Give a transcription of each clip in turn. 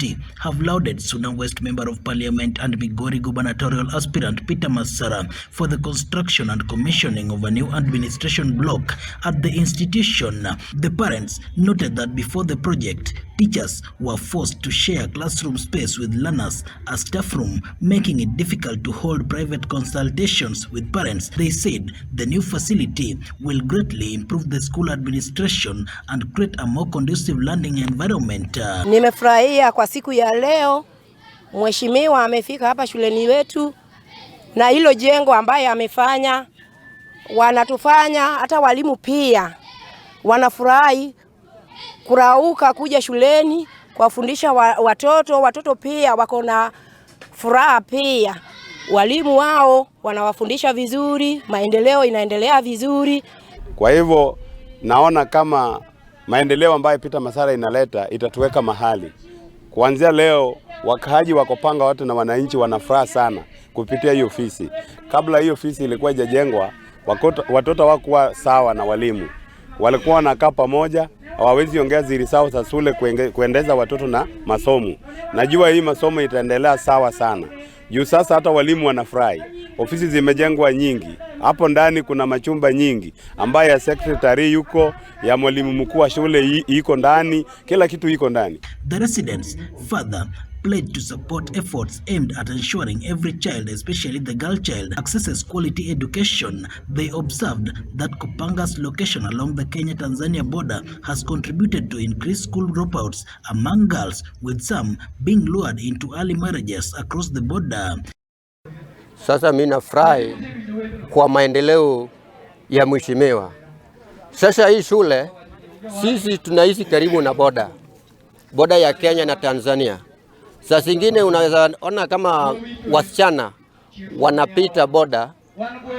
County have lauded Suna West Member of Parliament and Migori gubernatorial aspirant Peter Masara for the construction and commissioning of a new administration block at the institution. The parents noted that before the project, teachers were forced to share classroom space with learners, a staff room, making it difficult to hold private consultations with parents. They said the new facility will greatly improve the school administration and create a more conducive learning environment. Nimefurahia kwa siku ya leo, mheshimiwa amefika hapa shuleni wetu na hilo jengo ambaye amefanya, wanatufanya hata walimu pia wanafurahi kurauka kuja shuleni kuwafundisha watoto. Watoto pia wako na furaha pia, walimu wao wanawafundisha vizuri, maendeleo inaendelea vizuri. Kwa hivyo naona kama maendeleo ambayo Peter Masara inaleta itatuweka mahali. Kuanzia leo wakaaji wa Kopanga wote na wananchi wana furaha sana kupitia hiyo ofisi. Kabla hiyo ofisi ilikuwa haijajengwa, watoto hawakuwa sawa na walimu, walikuwa wanakaa pamoja, hawawezi ongea siri zao za shule kuendeza watoto na masomo. Najua hii masomo itaendelea sawa sana juu sasa hata walimu wanafurahi. Ofisi zimejengwa nyingi hapo ndani, kuna machumba nyingi ambayo ya secretary yuko, ya mwalimu mkuu wa shule iko ndani, kila kitu iko ndani. The residents further pledged to support efforts aimed at ensuring every child, especially the girl child, accesses quality education. They observed that Kopanga's location along the Kenya-Tanzania border has contributed to increased school dropouts among girls, with some being lured into early marriages across the border. Sasa mimi nafurahi kwa maendeleo ya mheshimiwa. Sasa hii shule sisi tunaishi karibu na boda ya Kenya na Tanzania. Saa zingine unaweza ona kama wasichana wanapita boda,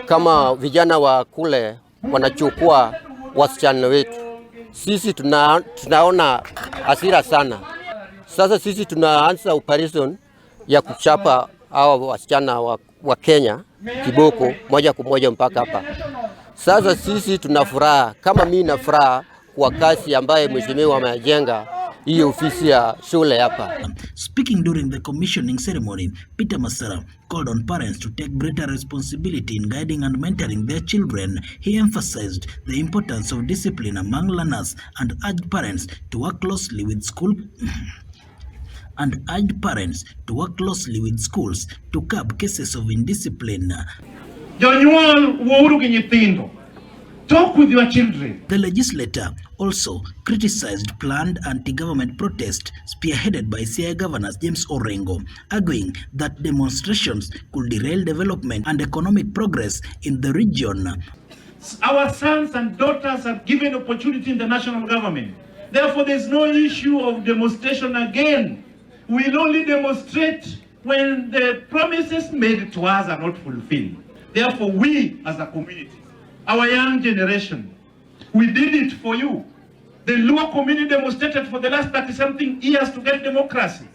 kama vijana wa kule wanachukua wasichana wetu. Sisi tunaona hasira sana. Sasa sisi tunaanza operation ya kuchapa hawa wasichana wa Kenya kiboko moja kwa moja mpaka hapa. Sasa sisi tuna furaha, kama mimi na furaha kwa kazi ambaye mheshimiwa amejenga hii ofisi ya shule hapa. Speaking during the commissioning ceremony, Peter Masara called on parents to take greater responsibility in guiding and mentoring their children. He emphasized the importance of discipline among learners and urged parents to work closely with schools to curb cases of indiscipline. Jonyuol wuouru gi nyithindo. Talk with your children. The legislator also criticized planned anti-government protest spearheaded by Siaya Governor James Orengo, arguing that demonstrations could derail development and economic progress in the region. Our sons and daughters are given opportunity in the national government. Therefore, there's no issue of demonstration again. We'll only demonstrate when the promises made to us are not fulfilled. Therefore, we as a community, our young generation, we did it for you. The Luo community demonstrated for the last 30 something years to get democracy.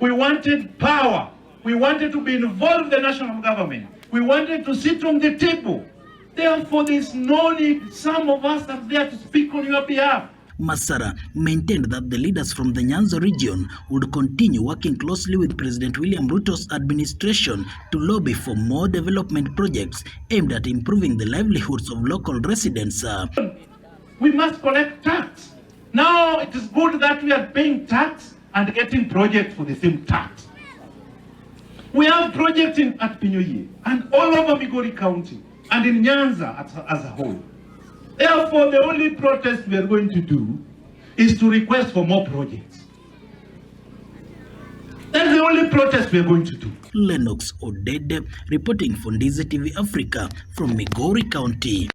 We wanted power. We wanted to be involved in the national government. We wanted to sit on the table. Therefore, there's no need. Some of us are there to speak on your behalf. Masara maintained that the leaders from the Nyanza region would continue working closely with President William Ruto's administration to lobby for more development projects aimed at improving the livelihoods of local residents. We must collect tax. Now it is good that we are paying tax and getting projects for the same tax. We have projects at Pinyoye and all over Migori County and in Nyanza as a whole. Therefore, the only protest we are going to do is to request for more projects. That's the only protest we are going to do. Lennox Odede reporting for Ndizi TV Africa from Migori County.